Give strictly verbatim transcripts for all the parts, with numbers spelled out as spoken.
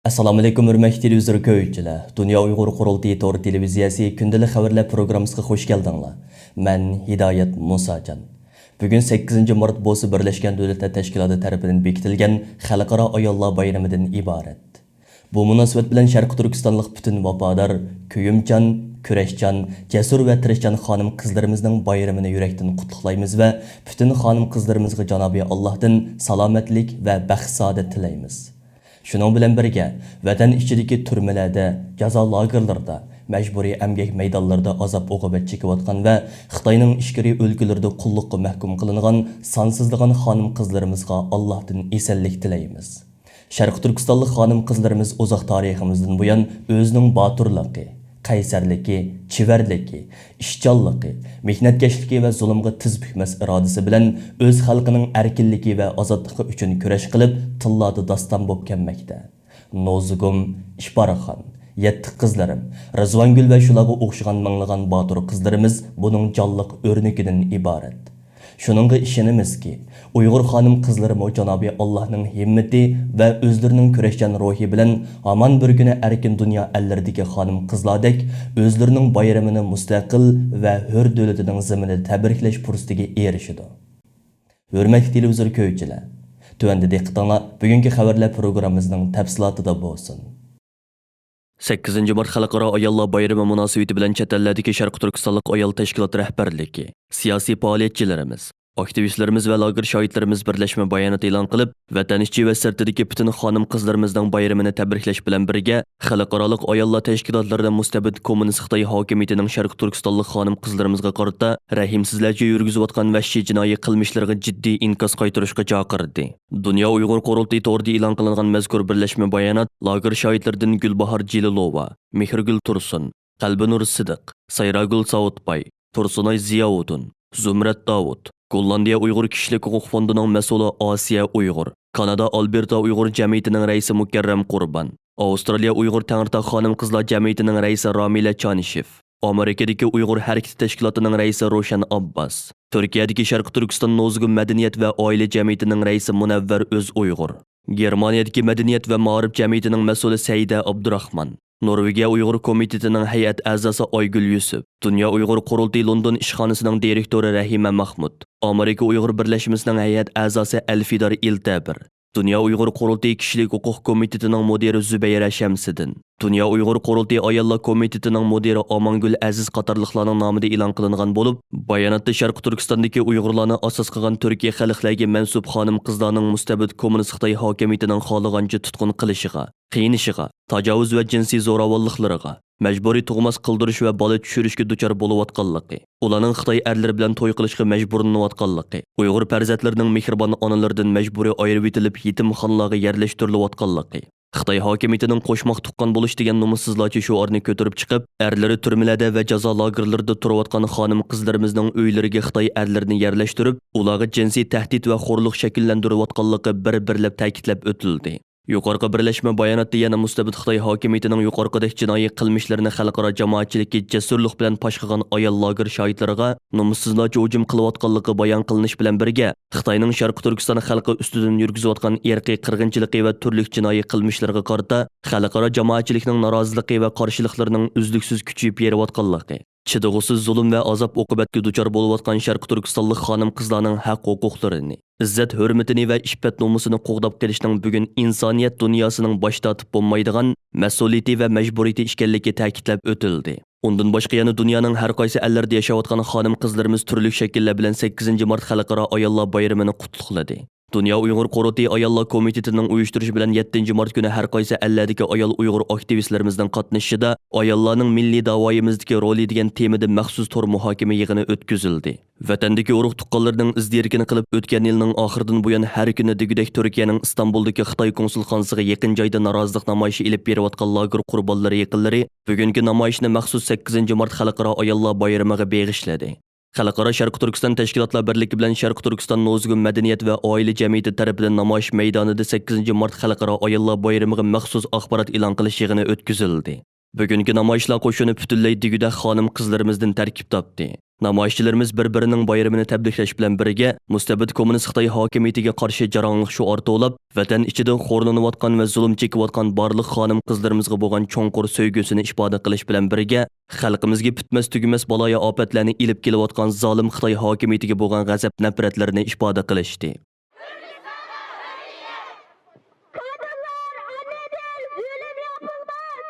ئەسسالامۇئەلەيكۇم، ھۆرمەتلىك تېلېۋىزور كۆرگۈچىلەر! دۇنيا ئۇيغۇر قۇرۇلتىيى تور تېلېۋىزىيەسى كۈندىلىك خەۋەرلەر پروگراممىسىغا خۇش كەلدىڭلار. مەن ھىدايەت مۇساجان. بۈگۈن سەككىزىنچى مارت بولسا بىرلەشكەن دۆلەتلەر تەشكىلاتى تەرىپىدىن بېكىتىلگەن خەلقئارا ئاياللار بايرىمىدىن ئىبارەت. بۇ مۇناسىۋەت بىلەن شەرقىي تۈركىستانلىق پۈتۈن ۋاپادار، كۆيۈمچان، كۈرەشچان، جەسۇر ۋە تىرىشچان خانىم-قىزلىرىمىزنىڭ بايرىمىنى يۈرەكتىن قۇتلۇقلايمىز ۋە پۈتۈن خانىم-قىزلىرىمىزغا جانابىي ئاللاھتىن سالامەتلىك ۋە بەخت-سائادەت تىلەيمىز. شۇنىڭ بىلەن بىرگە، ۋەتەن ئىچىدىكى تۈرمىلەردە، جازا لاگېرلىرىدا، مەجبۇرىي ئەمگەك مەيدانلىرىدا ئازاب-ئوقۇبەت چېكىۋاتقان ۋە خىتاينىڭ ئىچكىرى ئۆلكىلىرىدە قۇللۇققا مەھكۇم قىلىنغان سانسىزلىغان خانىم-قىزلىرىمىزغا ئاللاھتىن ئېسەنلىك تىلەيمىز. شەرقىي تۈركىستانلىق خانىم-قىزلىرىمىز ئۇزاق تارىخىمىزدىن بۇيان ئۆزىنىڭ باتۇرلۇقى، قەيسەرلىكى، چېۋەرلىكى، ئىشچانلىقى، مېھنەتكەشلىكى ۋە زۇلۇمغا تىز پۈكمەس ئىرادىسى بىلەن ئۆز خەلقىنىڭ ئەركىنلىكى ۋە ئازادلىقى ئۈچۈن كۈرەش قىلىپ، تىللاردا داستان بولۇپ كەلمەكتە. نوزۇگۇم، ئىپارخان، يەتتە قىزلىرىم، رىزۋانگۈل ۋە شۇلارغا ئوخشىغان مىڭلىغان باتۇر قىزلىرىمىز بۇنىڭ جانلىق ئۆرنىكىدىن ئىبارەت. شۇنىڭغا ئىشىنىمىزكى، ئۇيغۇر خانىم-قىزلىرىمۇ جانابىي ئاللاھنىڭ ھىممىتى ۋە ئۆزلىرىنىڭ كۈرەشچان روھى بىلەن ھامان بىر كۈنى ئەركىن دۇنيا ئەللىرىدىكى خانىم-قىزلاردەك ئۆزلىرىنىڭ بايرىمىنى مۇستەقىل ۋە ھۆر دۆلىتىنىڭ زېمىنىدا تەبرىكلەش پۇرسىتىگە ئېرىشىدۇ. ھۆرمەتلىك تېلېۋىزور كۆرگۈچىلەر! تۆۋەندە دىققىتىڭلار بۈگۈنكى خەۋەرلەر پروگراممىمىزنىڭ تەپسىلاتىدا بولسۇن. سەككىزىنچى مارت خەلقئارا ئاياللار بايرىمى مۇناسىۋىتى بىلەن چەت ئەللەردىكى شەرقىي تۈركىستانلىق ئايال تەشكىلات رەھبەرلىكى، سىياسىي پائالىيەتچىلىرىمىز، ئاكتىۋىستلىرىمىز ۋە لاگېر شاھىتلىرىمىز بىرلەشمە بايانات ئېلان قىلىپ، ۋەتەن ئىچى ۋە سىرتىدىكى پۈتۈن خانىم-قىزلىرىمىزنىڭ بايرىمىنى تەبرىكلەش بىلەن بىرگە، خەلقئارالىق ئاياللار تەشكىلاتلىرىدا مۇستەبىت كوممۇنىست خىتاي ھاكىمىيىتىنىڭ شەرقىي تۈركىستانلىق خانىم-قىزلىرىمىزغا قارىتا رەھىمسىزلەرچە يۈرگۈزۈۋاتقان ۋەھشىي جىنايى قىلمىشلىرىغا جىددىي ئىنكاس قايتۇرۇشقا چاقىردى. دۇنيا ئۇيغۇر قۇرۇلتىيى تورىدا ئېلان قىلىنغان مەزكۇر بىرلەشمە بايانات لاگېر شاھىتلىرىدىن گۈلباھار جېلىلوۋا، مېھرىگۈل تۇرسۇن، قەلبىنۇر سىدىق، سايراگۈل ساۋۇتباي، تۇرسۇنئاي زىياۋۇدۇن، زۇمرەت داۋۇت، گوللاندىيە ئۇيغۇر كىشىلىك ھوقۇق فوندىنىڭ مەسئۇلى ئاسىيە ئۇيغۇر، كانادا ئالبېرتا ئۇيغۇر جەمئىيىتىنىڭ رەئىسى مۇكەررەم قۇربان، ئاۋسترالىيە ئۇيغۇر تەڭرىتاغ خانىم-قىزلار جەمئىيىتىنىڭ رەئىسى رامىلە چانىشېف، ئامېرىكىدىكى ئۇيغۇر ھەرىكىتى تەشكىلاتىنىڭ رەئىسى روشەن ئابباس، تۈركىيەدىكى شەرقىي تۈركىستان نوزۇگۇم مەدەنىيەت ۋە ئائىلە جەمئىيىتىنىڭ رەئىسى مۇنەۋۋەر ئۆز ئۇيغۇر، گېرمانىيەدىكى مەدەنىيەت ۋە مائارىپ جەمئىيىتىنىڭ مەسئۇلى سەئىدە ئابدۇراخمان، نورۋېگىيە ئۇيغۇر كومىتېتىنىڭ ھەيئەت ئەزاسى ئايگۈل يۈسۈپ، دۇنيا ئۇيغۇر قۇرۇلتىيى لوندون ئىشخانىسىنىڭ دىرېكتورى رەھىمە مەخمۇت، ئامېرىكا ئۇيغۇر بىرلەشمىسىنىڭ ھەيئەت ئەزاسى ئەلفىدار ئىلتەبىر، دۇنيا ئۇيغۇر قۇرۇلتىيى كىشىلىك ھوقۇق كومىتېتىنىڭ مۇدىرى زۇبەيرە شەمسىدىن، دۇنيا ئۇيغۇر قۇرۇلتىيى ئاياللار كومىتېتىنىڭ مۇدىرى ئامانگۈل ئەزىز قاتارلىقلارنىڭ نامىدا ئېلان قىلىنغان بولۇپ، باياناتتا شەرقىي تۈركىستاندىكى ئۇيغۇرلارنى ئاساس قىلغان تۈركىي خەلقلەرگە مەنسۇپ خانىم-قىزلارنىڭ مۇستەبىت كوممۇنىست خىتاي ھاكىمىيىتىنىڭ خالىغانچە تۇتقۇن قىلىشىغا، قىينىشىغا، تاجاۋۇز ۋە جىنسىي زوراۋانلىقلىرىغا، مەجبۇرىي تۇغماس قىلدۇرۇش ۋە بالا چۈشۈرۈشكە دۇچار بولۇۋاتقانلىقى، ئۇلارنىڭ خىتاي ئەرلىرى بىلەن توي قىلىشقا مەجبۇرلىنىۋاتقانلىقى، ئۇيغۇر پەرزەنتلىرىنىڭ مېھرىبان ئانىلىرىدىن مەجبۇرىي ئايرىۋېتىلىپ يېتىمخانىلارغا يەرلەشتۈرۈلۈۋاتقانلىقى، خىتاي ھاكىمىيىتىنىڭ قوشماق تۇغقان بولۇش دېگەن نومۇسسىزلارچە شوئارنى كۆتۈرۈپ چىقىپ، ئەرلىرى تۈرمىلەردە ۋە جازا لاگېرلىرىدا تۇرۇۋاتقان خانىم-قىزلىرىمىزنىڭ ئۆيلىرىگە خىتاي ئەرلىرىنى يەرلەشتۈرۈپ، ئۇلارغا جىنسىي تەھدىت ۋە خورلۇق شەكىللەندۈرۈۋاتقانلىقى بىر-بىرلەپ تەكىتلەپ ئۆتۈلدى. يۇقىرىقى بىرلەشمە باياناتتا يەنە مۇستەبىت خىتاي ھاكىمىيىتىنىڭ يۇقىرىقىدەك جىنايى قىلمىشلىرىنى خەلقئارا جامائەتچىلىككە جەسۇرلۇق بىلەن پاش قىلغان ئايال لاگېر شاھىتلىرىغا نومۇسسىزلارچە ھۇجۇم قىلىۋاتقانلىقى بايان قىلىنىش بىلەن بىرگە، خىتاينىڭ شەرقىي تۈركىستان خەلقى ئۈستىدىن يۈرگۈزۈۋاتقان ئىرقىي قىرغىنچىلىقى ۋە تۈرلۈك جىنايى قىلمىشلىرىغا قارىتا خەلقئارا جامائەتچىلىكنىڭ نارازىلىقى ۋە قارشىلىقلىرىنىڭ ئۈزلۈكسىز كۈچىيىپ بېرىۋاتقانلىقى، چىدىغۇسىز زۇلۇم ۋە ئازاب-ئوقۇبەتكە دۇچار بولۇۋاتقان شەرقىي تۈركىستانلىق خانىم-قىزلارنىڭ ھەق-ھوقۇقلىرىنى، ئىززەت-ھۆرمىتىنى ۋە ئىپپەت-نومۇسىنى قوغداپ قېلىشنىڭ بۈگۈن ئىنسانىيەت دۇنياسىنىڭ باش تارتىپ بولمايدىغان مەسئۇلىيىتى ۋە مەجبۇرىيىتى ئىكەنلىكى تەكىتلەپ ئۆتۈلدى. ئۇندىن باشقا يەنە دۇنيانىڭ ھەر قايسى ئەللىرىدە ياشاۋاتقان خانىم-قىزلىرىمىز تۈرلۈك شەكىللەر بىلەن سەككىزىنچى مارت خەلقئارا ئاياللار بايرىمىنى قۇتلۇقلىدى. دۇنيا ئۇيغۇر قۇرۇلتىيى ئاياللار كومىتېتىنىڭ ئۇيۇشتۇرۇشى بىلەن يەتتىنچى مارت كۈنى ھەر قايسى ئەللەردىكى ئايال ئۇيغۇر ئاكتىۋىستلىرىمىزنىڭ قاتنىشىشىدا ئاياللارنىڭ مىللىي داۋايىمىزدىكى رولى دېگەن تېمىدا مەخسۇس تور مۇھاكىمە يىغىنى ئۆتكۈزۈلدى. ۋەتەندىكى ئۇرۇق-تۇغقانلىرىنىڭ ئىز دېرىكىنى قىلىپ، ئۆتكەن يىلنىڭ ئاخىرىدىن بۇيان ھەر كۈنى دېگۈدەك تۈركىيەنىڭ ئىستانبۇلدىكى خىتاي كونسۇلخانىسىغا يېقىن جايدا نارازىلىق نامايىشى ئېلىپ بېرىۋاتقان لاگېر قۇربانلىرى يېقىنلىرى بۈگۈنكى نامايىشنى مەخسۇس سەككىزىنچى مارت خەلقئارا ئاياللار بايرىمىغا بېغىشلىدى. خەلقئارا شەرقىي تۈركىستان تەشكىلاتلار بىرلىكى بىلەن شەرقىي تۈركىستان نوزۇگۇم مەدەنىيەت ۋە ئائىلە جەمئىيىتى تەرىپىدىن نامايىش مەيدانىدا سەككىزىنچى مارت خەلقئارا ئاياللار بايرىمىغا مەخسۇس ئاخبارات ئېلان قىلىش يىغىنى ئۆتكۈزۈلدى. بۈگۈنكى نامايىشلار قوشۇنى پۈتۈنلەي دېگۈدەك خانىم-قىزلىرىمىزدىن تەركىب تاپتى. نامايىشچىلىرىمىز بىر-بىرىنىڭ بايرىمىنى تەبرىكلەش بىلەن بىرگە، مۇستەبىت كوممۇنىست خىتاي ھاكىمىيىتىگە قارشى جاراڭلىق شوئار توۋلاپ، ۋەتەن ئىچىدە خورلىنىۋاتقان ۋە زۇلۇم چېكىۋاتقان بارلىق خانىم قىزلىرىمىزغا بولغان چوڭقۇر سۆيگۈسىنى ئىپادە قىلىش بىلەن بىرگە، خەلقىمىزگە پۈتمەس تۈگىمەس بالايىئاپەتلەرنى ئېلىپ كېلىۋاتقان زالىم خىتاي ھاكىمىيىتىگە بولغان غەزەپ نەپرەتلىرىنى ئىپادە قىلىشتى. Kadınlar annedir, zulüm yapılmaz.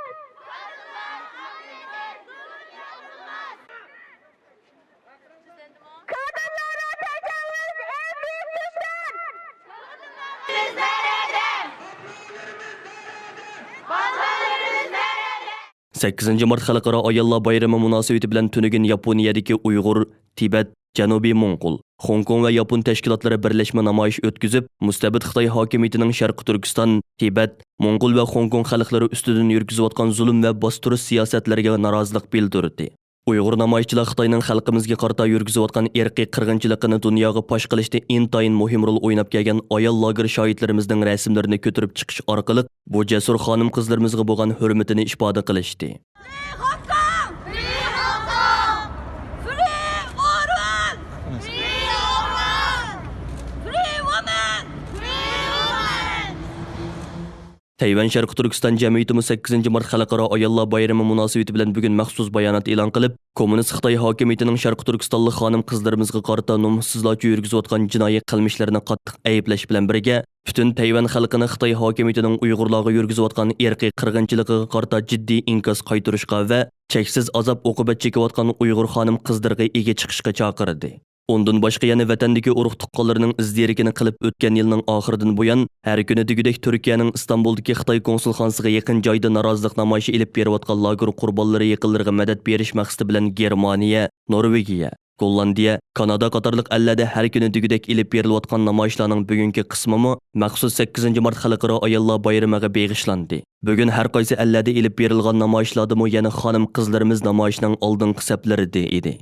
Kadınlara tecavüz en büyük suçtur. سەككىزىنچى مارت خەلقئارا ئاياللار بايرىمى مۇناسىۋىتى بىلەن تۈنۈگۈن ياپونىيەدىكى ئۇيغۇر، تىبەت، جەنۇبىي موڭغۇل، خوڭكوڭ ۋە ياپون تەشكىلاتلىرى بىرلەشمە نامايىش ئۆتكۈزۈپ، مۇستەبىت خىتاي ھاكىمىيىتىنىڭ شەرقىي تۈركىستان، تىبەت، موڭغۇل ۋە خوڭكوڭ خەلقلىرى ئۈستىدىن يۈرگۈزۈۋاتقان زۇلۇم ۋە باستۇرۇش سىياسەتلىرىگە نارازىلىق بىلدۈردى. ئۇيغۇر نامايىشچىلار خىتاينىڭ خەلقىمىزگە قارىتا يۈرگۈزۈۋاتقان ئىرقىي قىرغىنچىلىقىنى دۇنياغا پاش قىلىشتا ئىنتايىن مۇھىم رول ئويناپ كەلگەن ئايال لاگېر شاھىتلىرىمىزنىڭ رەسىملىرىنى كۆتۈرۈپ چىقىش ئارقىلىق، بۇ جەسۇر خانىم-قىزلىرىمىزغا بولغان ھۆرمىتىنى ئىپادە قىلىشتى. Free Hong Kong! Free Hong Kong! Free Orwell! Free Orwell! Free women! Free women! تەيۋەن شەرقىي تۈركىستان جەمئىيىتىمۇ سەككىزىنچى مارت خەلقئارا ئاياللار بايرىمى مۇناسىۋىتى بىلەن بۈگۈن مەخسۇس بايانات ئېلان قىلىپ، كوممۇنىست خىتاي ھاكىمىيىتىنىڭ شەرقىي تۈركىستانلىق خانىم-قىزلىرىمىزغا قارىتا نومۇسسىزلارچە يۈرگۈزۈۋاتقان جىنايى قىلمىشلىرىنى قاتتىق ئەيىبلەش بىلەن بىرگە، پۈتۈن تەيۋەن خەلقىنى خىتاي ھاكىمىيىتىنىڭ ئۇيغۇرلارغا يۈرگۈزۈۋاتقان ئىرقىي قىرغىنچىلىقىغا قارىتا جىددىي ئىنكاس قايتۇرۇشقا ۋە چەكسىز ئازاب-ئوقۇبەت چېكىۋاتقان ئۇيغۇر خانىم-قىزلىرىغا ئىگە چىقىشقا چاقىردى. ئۇندىن باشقا يەنە ۋەتەندىكى ئۇرۇق-تۇغقانلىرىنىڭ ئىز-دېرىكىنى قىلىپ ئۆتكەن يىلنىڭ ئاخىرىدىن بۇيان، ھەر كۈنى دېگۈدەك تۈركىيەنىڭ ئىستانبۇلدىكى خىتاي كونسۇلخانىسىغا يېقىن جايدا نارازىلىق نامايىشى ئېلىپ بېرىۋاتقان لاگېر قۇربانلىرى يېقىنلىرىغا مەدەت بېرىش مەقسىتى بىلەن گېرمانىيە، نورۋېگىيە، گوللاندىيە، كانادا قاتارلىق ئەللەردە ھەر كۈنى دېگۈدەك ئېلىپ بېرىلىۋاتقان نامايىشلارنىڭ بۈگۈنكى قىسمىمۇ مەخسۇس سەككىزىنچى مارت خەلقئارا ئاياللار بايرىمىغا بېغىشلاندى. بۈگۈن ھەر قايسى ئەللەردە ئېلىپ بېرىلغان نامايىشلاردىمۇ يەنە خانىم-قىزلىرىمىز نامايىشنىڭ ئالدىنقى سەپلىرىدە ئىدى.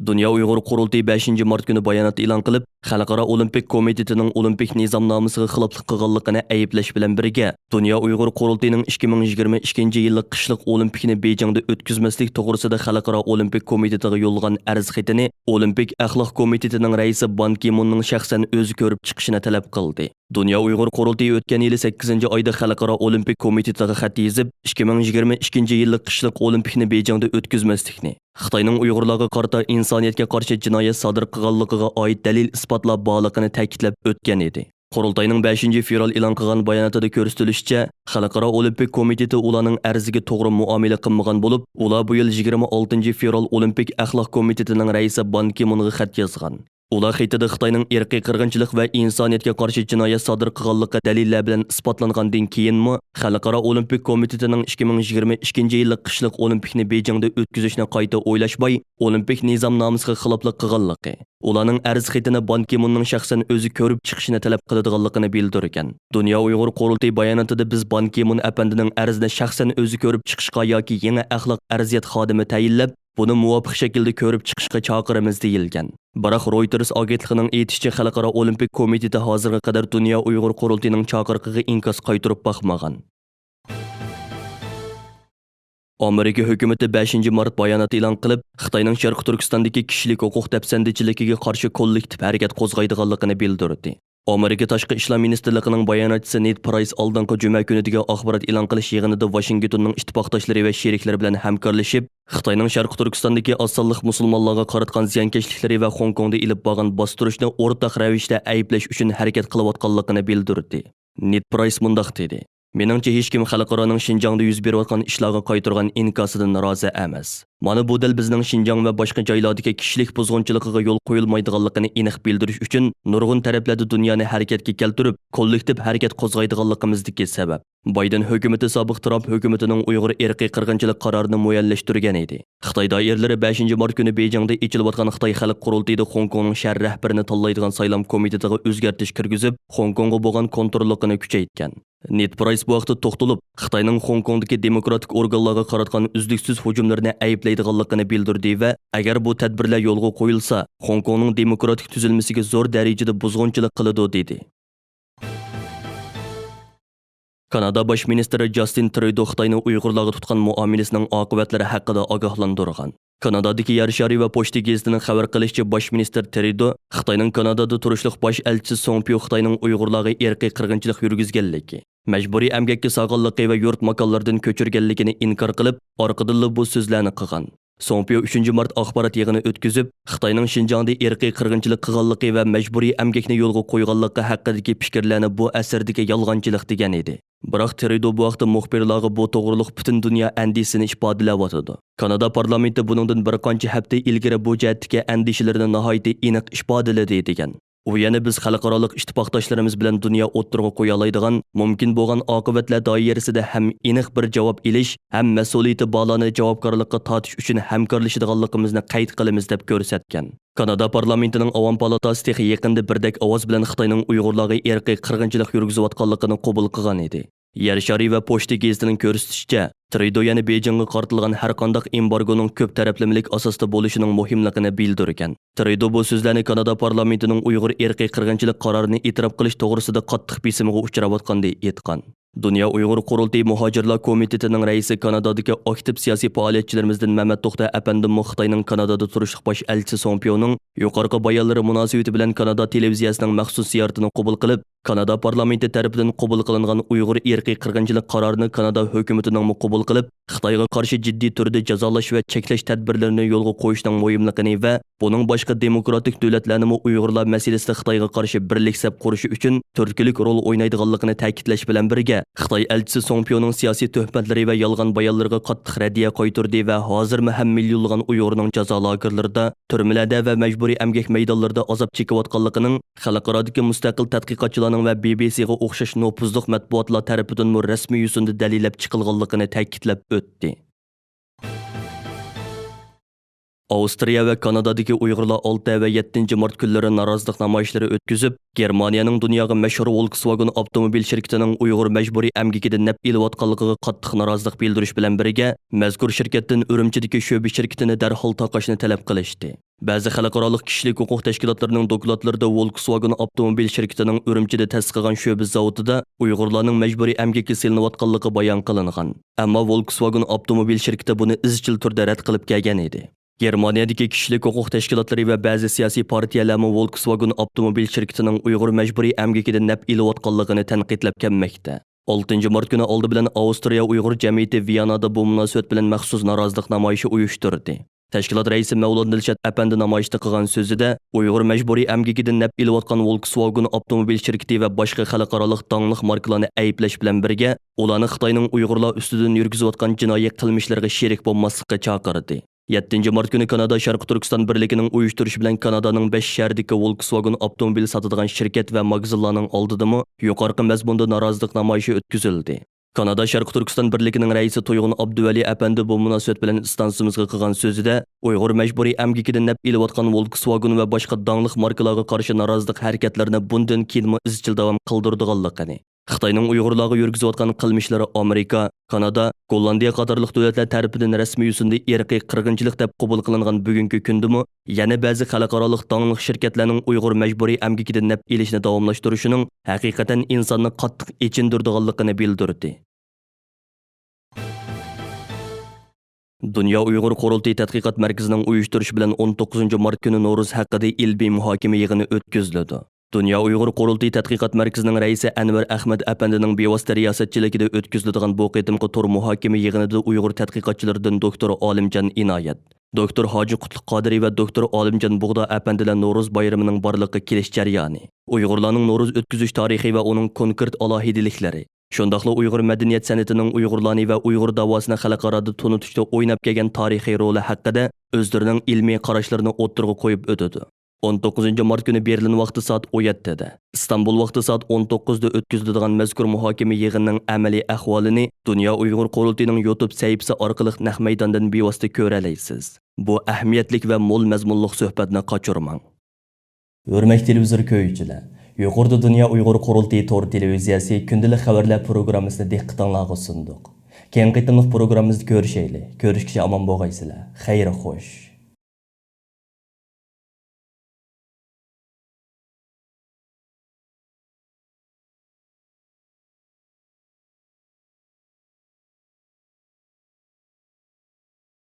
دۇنيا ئۇيغۇر قۇرۇلتىيى بەشىنچى مارت كۈنى بايانات ئېلان قىلىپ، خەلقئارا ئولىمپىك كومىتېتىنىڭ ئولىمپىك نىزامنامىسىغا خىلاپلىق قىلغانلىقىنى ئەيىبلەش بىلەن بىرگە، دۇنيا ئۇيغۇر قۇرۇلتىيىنىڭ ئىككى مىڭ يىگىرمە ئىككىنچى يىللىق قىشلىق ئولىمپىكنى بېيجىڭدا ئۆتكۈزمەسلىك توغرىسىدا خەلقئارا ئولىمپىك كومىتېتىغا يوللىغان ئەرز خېتىنى ئولىمپىك ئەخلاق كومىتېتىنىڭ رەئىسى بان كى مۇننىڭ شەخسەن ئۆزى كۆرۈپ چىقىشىنى تەلەپ قىلدى. دۇنيا ئۇيغۇر قۇرۇلتىيى ئۆتكەن يىلى سەككىزىنچى ئايدا خەلقئارا ئولىمپىك كومىتېتىغا خەت يېزىپ، ئىككى مىڭ يىگىرمە ئىككىنچى يىللىق قىشلىق ئولىمپىكنى بېيجىڭدا ئۆتكۈزمەسلىكنى، خىتاينىڭ ئۇيغۇرلارغا قارىتا ئىنسانىيەتكە قارشى جىنايەت سادىر قىلغانلىقىغا ئائىت دەلىل-ئىسپاتلار بارلىقىنى تەكىتلەپ ئۆتكەن ئىدى. قۇرۇلتاينىڭ بەشىنچى فېۋرال ئېلان قىلغان باياناتىدا كۆرسىتىلىشىچە، خەلقئارا ئولىمپىك كومىتېتى ئۇلارنىڭ ئەرزىگە توغرا مۇئامىلە قىلمىغان بولۇپ، ئۇلار بۇ يىل يىگىرمە ئالتىنچى فېۋرال ئولىمپىك ئەخلاق كومىتېتىنىڭ رەئىسى بان كى مۇنغا خەت يازغان. ئۇلار خېتىدە خىتاينىڭ ئىرقىي قىرغىنچىلىق ۋە ئىنسانىيەتكە قارشى جىنايەت سادىر قىلغانلىقى دەلىللەر بىلەن ئىسپاتلانغاندىن كېيىنمۇ، خەلقئارا ئولىمپىك كومىتېتىنىڭ ئىككى مىڭ يىگىرمە ئىككىنچى يىللىق قىشلىق ئولىمپىكنى بېيجىڭدا ئۆتكۈزۈشنى قايتا ئويلاشماي، ئولىمپىك نىزامنامىسىغا خىلاپلىق قىلغانلىقى، ئۇلارنىڭ ئەرز خېتىنى بان كى مۇننىڭ شەخسەن ئۆزى كۆرۈپ چىقىشىنى تەلەپ قىلىدىغانلىقىنى بىلدۈرگەن. دۇنيا ئۇيغۇر قۇرۇلتىيى باياناتىدا، بىز بان كى مۇن ئەپەندىنىڭ ئەرزىنى شەخسەن ئۆزى كۆرۈپ چىقىشقا ياكى يېڭى ئەخلاق ئەرزىيەت خادىمى تەيىنلەپ، بۇنى مۇۋاپىق شەكىلدە كۆرۈپ چىقىشقا چاقىرىمىز، دېيىلگەن. بىراق، رويتېرس ئاگېنتلىقىنىڭ ئېيتىشىچە، خەلقئارا ئولىمپىك كومىتېتى ھازىرغا قەدەر دۇنيا ئۇيغۇر قۇرۇلتىيىنىڭ چاقىرىقىغا ئىنكاس قايتۇرۇپ باقمىغان. ئامېرىكا ھۆكۈمىتى بەشىنچى مارت بايانات ئېلان قىلىپ، خىتاينىڭ شەرقىي تۈركىستاندىكى كىشىلىك ھوقۇق دەپسەندىچىلىكىگە قارشى كوللېكتىپ ھەرىكەت قوزغايدىغانلىقىنى بىلدۈردى. ئامېرىكا تاشقى ئىشلار مىنىستىرلىقىنىڭ باياناتچىسى نېد پرايس ئالدىنقى جۈمە كۈنىدىكى ئاخبارات ئېلان قىلىش يىغىنىدا ۋاشىنگتوننىڭ ئىتتىپاقداشلىرى ۋە شېرىكلىرى بىلەن ھەمكارلىشىپ، خىتاينىڭ شەرقىي تۈركىستاندىكى ئاز سانلىق مۇسۇلمانلارغا قاراتقان زىيانكەشلىكلىرى ۋە خوڭكوڭدا ئېلىپ بارغان باستۇرۇشنى ئورتاق رەۋىشتە ئەيىبلەش ئۈچۈن ھەرىكەت قىلىۋاتقانلىقىنى بىلدۈردى. نېد پرايس مۇنداق دېدى: مېنىڭچە، ھېچكىم خەلقئارانىڭ شىنجاڭدا يۈز بېرىۋاتقان ئىشلارغا قايتۇرغان ئىنكاسىدىن رازى ئەمەس. مانا بۇ دەل بىزنىڭ شىنجاڭ ۋە باشقا جايلاردىكى كىشىلىك بۇزغۇنچىلىقىغا يول قويۇلمايدىغانلىقىنى ئېنىق بىلدۈرۈش ئۈچۈن نۇرغۇن تەرەپلەردە دۇنيانى ھەرىكەتكە كەلتۈرۈپ، كوللېكتىپ ھەرىكەت قوزغايدىغانلىقىمىزدىكى سەۋەب. بايدېن ھۆكۈمىتى سابىق ترامپ ھۆكۈمىتىنىڭ ئۇيغۇر ئىرقىي قىرغىنچىلىق قارارىنى مۇئەييەنلەشتۈرگەن ئىدى. خىتاي دائىرىلىرى بەشىنچى مارت كۈنى بېيجىڭدا ئېچىلىۋاتقان خىتاي خەلق قۇرۇلتىيىدا خوڭكوڭنىڭ شەھەر رەھبىرىنى تاللايدىغان سايلام كومىتېتىغا ئۆزگەرتىش كىرگۈزۈپ، خوڭكوڭغا بولغان كونتروللۇقىنى كۈچەيتكەن. نېد پرايس بۇ ھەقتە توختىلىپ، خىتاينىڭ خوڭكوڭدىكى دېموكراتىك ئورگانلارغا قاراتقان ئۈزلۈكسىز ھۇجۇملىرىنى ئەيىبلەيدىغانلىقىنى بىلدۈردى ۋە ئەگەر بۇ تەدبىرلەر يولغا قويۇلسا، خوڭكوڭنىڭ دېموكراتىك تۈزۈلمىسىگە زور دەرىجىدە بۇزغۇنچىلىق قىلىدۇ، دېدى. كانادا باش مىنىستىرى جاستىن ترۇدو خىتاينىڭ ئۇيغۇرلارغا تۇتقان مۇئامىلىسىنىڭ ئاقىۋەتلىرى ھەققىدە ئاگاھلاندۇرغان. كانادادىكى يەر شارى ۋە پوچتا گېزىتىنىڭ خەۋەر قىلىشىچە، باش مىنىستىر ترۇدو خىتاينىڭ كانادادا تۇرۇشلۇق باش ئەلچىسى سوڭ پيو خىتاينىڭ ئۇيغۇرلارغا ئىرقىي قىرغىنچىلىق يۈرگۈزگەنلىكى، مەجبۇرىي ئەمگەككە سالغانلىقى ۋە يۇرت ماكانلىرىدىن كۆچۈرگەنلىكىنى ئىنكار قىلىپ، ئارقىدىنلا بۇ سۆزلەرنى قىلغان. سوڭ پيو ئۈچىنچى مارت ئاخبارات يىغىنى ئۆتكۈزۈپ، خىتاينىڭ شىنجاڭدا ئىرقىي قىرغىنچىلىق قىلغانلىقى ۋە مەجبۇرىي ئەمگەكنى يولغا قويغانلىقى ھەققىدىكى پىكىرلەرنى بۇ ئەسەردىكى يالغانچىلىق دېگەن ئىدى. بىراق ترۇدو بۇ ھەقتە مۇخبىرلارغا بۇ توغرۇلۇق پۈتۈن دۇنيا ئەندىشىسىنى ئىپادىلەۋاتىدۇ. كانادا پارلامېنتى بۇنىڭدىن بىر قانچە ھەپتە ئىلگىرى بۇ جەھەتتىكى ئەندىشىلىرىنى ناھايىتى ئېنىق ئىپادىلىدى، دېگەن. ئۇ يەنە، بىز خەلقئارالىق ئىتتىپاقداشلىرىمىز بىلەن دۇنيا ئوتتۇرىغا قويالايدىغان مۇمكىن بولغان ئاقىۋەتلەر دائىرىسىدە ھەم ئېنىق بىر جاۋاب ئېلىش، ھەم مەسئۇلىيىتى بارلارنى جاۋابكارلىققا تارتىش ئۈچۈن ھەمكارلىشىدىغانلىقىمىزنى قەيت قىلىمىز، دەپ كۆرسەتكەن. كانادا پارلامېنتىنىڭ ئاۋام پالاتاسى تېخى يېقىندا بىردەك ئاۋاز بىلەن خىتاينىڭ ئۇيغۇرلارغا ئىرقىي قىرغىنچىلىق يۈرگۈزۈۋاتقانلىقىنى قوبۇل قىلغان ئىدى. يەر شارى ۋە پوچتا گېزىتىنىڭ كۆرسىتىشىچە، ترۇدو يەنە بېيجىڭغا قارىتىلغان ھەر قانداق ئېمبارگونىڭ كۆپ تەرەپلىمىلىك ئاساستا بولۇشىنىڭ مۇھىملىقىنى بىلدۈرگەن. ترۇدو بۇ سۆزلەرنى كانادا پارلامېنتىنىڭ ئۇيغۇر ئىرقىي قىرغىنچىلىق قارارىنى ئېتىراپ قىلىش توغرىسىدا قاتتىق بېسىمىغا ئۇچراۋاتقاندا ئېيتقان. دۇنيا ئۇيغۇر قۇرۇلتىيى مۇھاجىرلار كومىتېتىنىڭ رەئىسى، كانادادىكى ئاكتىپ سىياسىي پائالىيەتچىلىرىمىزدىن مەمەت توختى ئەپەندىمۇ خىتاينىڭ كانادادا تۇرۇشلۇق باش ئەلچىسى سوڭ پيونىڭ يۇقىرىقى بايانلىرى مۇناسىۋىتى بىلەن كانادا تېلېۋىزىيەسىنىڭ مەخسۇس زىيارىتىنى قوبۇل قىلىپ، كانادا پارلامېنتى تەرىپىدىن قوبۇل قىلىنغان ئۇيغۇر ئىرقىي قىرغىنچىلىق قارارىنى كانادا ھۆكۈمىتىنىڭمۇ قوبۇل قىلىپ، خىتايغا قارشى جىددىي تۈردە جازالاش ۋە چەكلەش تەدبىرلىرىنى يولغا قويۇشنىڭ مۇھىملىقىنى ۋە بۇنىڭ باشقا دېموكراتىك دۆلەتلەرنىمۇ ئۇيغۇرلار مەسىلىسىدە خىتايغا قارشى بىرلىك سەپ قۇرۇشى ئۈچۈن تۈرتكىلىك رول ئوينايدىغانلىقىنى تەكىتلەش بىلەن بىرگە، خىتاي ئەلچىسى سوڭ پيونىڭ سىياسىي تۆھمەتلىرى ۋە يالغان بايانلىرىغا قاتتىق رەددىيە قايتۇردى ۋە ھازىرمۇ ھەم مىليونلىغان ئۇيغۇرنىڭ جازا لاگېرلىرىدا، تۈرمىلەردە ۋە مەجبۇرىي ئەمگەك مەيدانلىرىدا ئازاب چېكىۋاتقانلىقىنىڭ خەلقئارادىكى مۇستەقىل تەتقىقاتچىلارنىڭ ۋە بى بى سىغا ئوخشاش نوپۇزلۇق مەتبۇئاتلار تەرىپىدىنمۇ رەسمىي يۈزىنىدە دەلىللەپ چىقىلغانلىقىنى تەكىتلەپ ئۆتتى. ئاۋسترىيە ۋە كانادادىكى ئۇيغۇرلار ئالتە ۋە يەتتىنچى مارت كۈنلىرى نارازىلىق نامايىشلىرى ئۆتكۈزۈپ، گېرمانىيەنىڭ دۇنياغا مەشھۇر ۋولكسۋاگېن ئاپتوموبىل شىركىتىنىڭ ئۇيغۇر مەجبۇرىي ئەمگىكىدىن نەپ ئېلىۋاتقانلىقىغا قاتتىق نارازىلىق بىلدۈرۈش بىلەن بىرگە، مەزكۇر شىركەتتىن ئۈرۈمچىدىكى شۆبە شىركىتىنى دەرھال تاقاشنى تەلەپ قىلىشتى. بەزى خەلقئارالىق كىشىلىك ھوقۇق تەشكىلاتلىرىنىڭ دوكلاتلىرىدا ۋولكسۋاگېن ئاپتوموبىل شىركىتىنىڭ ئۈرۈمچىدە تەسىس قىلغان شۆبە زاۋۇتىدا ئۇيغۇرلارنىڭ مەجبۇرىي ئەمگەككە سېلىنىۋاتقانلىقى بايان قىلىنغان. ئەمما ۋولكسۋاگېن ئاپتوموبىل شىركىتى بۇنى ئىزچىل تۈردە رەت قىلىپ كەلگەن ئىدى. گېرمانىيەدىكى كىشىلىك ھوقۇق تەشكىلاتلىرى ۋە بەزى سىياسىي پارتىيەلەرمۇ ۋولكسۋاگېن ئاپتوموبىل شىركىتىنىڭ ئۇيغۇر مەجبۇرىي ئەمگىكىدىن نەپ ئېلىۋاتقانلىقىنى تەنقىدلەپ كەلمەكتە. ئالتىنچى مارت كۈنى ئالدى بىلەن ئاۋسترىيە ئۇيغۇر جەمئىيىتى ۋىيانادا بۇ مۇناسىۋەت بىلەن مەخسۇس نارازىلىق نامايىشى ئۇيۇشتۇردى. تەشكىلات رەئىسى مەۋلان دىلشات ئەپەندى نامايىشتا قىلغان سۆزىدە، ئۇيغۇر مەجبۇرىي ئەمگىكىدىن نەپ ئېلىۋاتقان ۋولكسۋاگېن ئاپتوموبىل شىركىتى ۋە باشقا خەلقئارالىق داڭلىق ماركىلارنى ئەيىبلەش بىلەن بىرگە، ئۇلارنى خىتاينىڭ ئۇيغۇرلار ئۈستىدىن يۈرگۈزۈۋاتقان جىنايى قىلمىشلىرىغا شېرىك بولماسلىققا چاقىردى. يەتتىنچى مارت كۈنى كانادا شەرقىي تۈركىستان بىرلىكىنىڭ ئۇيۇشتۇرۇشى بىلەن كانادانىڭ بەش شەھىرىدىكى ۋولكسۋاگېن ئاپتوموبىل ساتىدىغان شىركەت ۋە ماگىزىنلارنىڭ ئالدىدىمۇ يۇقىرىقى مەزمۇندا نارازىلىق نامايىشى ئۆتكۈزۈلدى. كانادا شەرقىي تۈركىستان بىرلىكىنىڭ رەئىسى تۇيغۇن ئابدۇۋەلى ئەپەندى بۇ مۇناسىۋەت بىلەن ئىستانسىمىزغا قىلغان سۆزىدە، ئۇيغۇر مەجبۇرىي ئەمگىكىدىن نەپ ئېلىۋاتقان ۋولكسۋاگېن ۋە باشقا داڭلىق ماركىلارغا قارشى نارازىلىق ھەرىكەتلىرىنى بۇندىن كېيىنمۇ ئىزچىل داۋام قىلدۇرىدىغانلىقىنى، خىتاينىڭ ئۇيغۇرلارغا يۈرگۈزۈۋاتقان قىلمىشلىرى ئامېرىكا، كانادا، گوللاندىيە قاتارلىق دۆلەتلەر تەرىپىدىن رەسمىي يۈزىدە ئىرقىي قىرغىنچىلىق دەپ قوبۇل قىلىنغان بۈگۈنكى كۈندىمۇ يەنە بەزى خەلقئارالىق داڭلىق شىركەتلەرنىڭ ئۇيغۇر مەجبۇرىي ئەمگىكىدىن نەپ ئېلىشنى داۋاملاشتۇرۇشىنىڭ ھەقىقەتەن ئىنساننى قاتتىق ئېچىندۇرىدىغانلىقىنى بىلدۈردى. دۇنيا ئۇيغۇر قۇرۇلتىيى تەتقىقات مەركىزىنىڭ ئۇيۇشتۇرۇشى بىلەن ئون توققۇزىنچى مارت كۈنى نورۇز ھەققىدە ئىلمىي مۇھاكىمە يىغىنى ئۆتكۈزۈلىدۇ. دۇنيا ئۇيغۇر قۇرۇلتىيى تەتقىقات مەركىزىنىڭ رەئىسى ئەنۋەر ئەخمەت ئەپەندىنىڭ بىۋاسىتە رىياسەتچىلىكىدە ئۆتكۈزۈلىدىغان بۇ قېتىمقى تور مۇھاكىمە يىغىنىدا ئۇيغۇر تەتقىقاتچىلىرىدىن دوكتور ئالىمجان ئىنايەت، دوكتور ھاجى قۇتلۇق قادىرى ۋە دوكتور ئالىمجان بۇغدا ئەپەندىلەر نورۇز بايرىمىنىڭ بارلىققا كېلىش جەريانى، ئۇيغۇرلارنىڭ نورۇز ئۆتكۈزۈش تارىخى ۋە ئۇنىڭ كونكرېت ئالاھىدىلىكلىرى، شۇنداقلا ئۇيغۇر مەدەنىيەت سەنئىتىنىڭ ئۇيغۇرلارنى ۋە ئۇيغۇر داۋاسىنى خەلقئارادا تونۇتۇشتا ئويناپ كەلگەن تارىخىي رولى ھەققىدە ئۆزلىرىنىڭ ئىلمىي قاراشلىرىنى ئوتتۇرىغا قويۇپ ئۆتىدۇ. ئون توققۇزىنچى مارت كۈنى بېرلىن ۋاقتى سائەت ئون يەتتىدە، ئىستانبۇل ۋاقتى سائەت ئون توققۇزدا ئۆتكۈزۈلىدىغان مەزكۇر مۇھاكىمە يىغىنىنىڭ ئەمەلىي ئەھۋالىنى دۇنيا ئۇيغۇر قۇرۇلتىيىنىڭ يۇتۇب سەھىپىسى ئارقىلىق نەق مەيداندىن بىۋاسىتە كۆرەلەيسىز. بۇ ئەھمىيەتلىك ۋە مول مەزمۇنلۇق سۆھبەتنى قاچۇرماڭ. ھۆرمەتلىك تېلېۋىزور كۆرگۈچىلەر، يۇقىرىدا دۇنيا ئۇيغۇر قۇرۇلتىيى تور تېلېۋىزىيەسى كۈندىلىك خەۋەرلەر پروگراممىسىنى دىققىتىڭلارغا سۇندۇق. كېيىنكى قېتىملىق پروگراممىمىزدا كۆرۈشەيلى. كۆرۈشكىچە ئامان بولغايسىلەر. خەير خوش.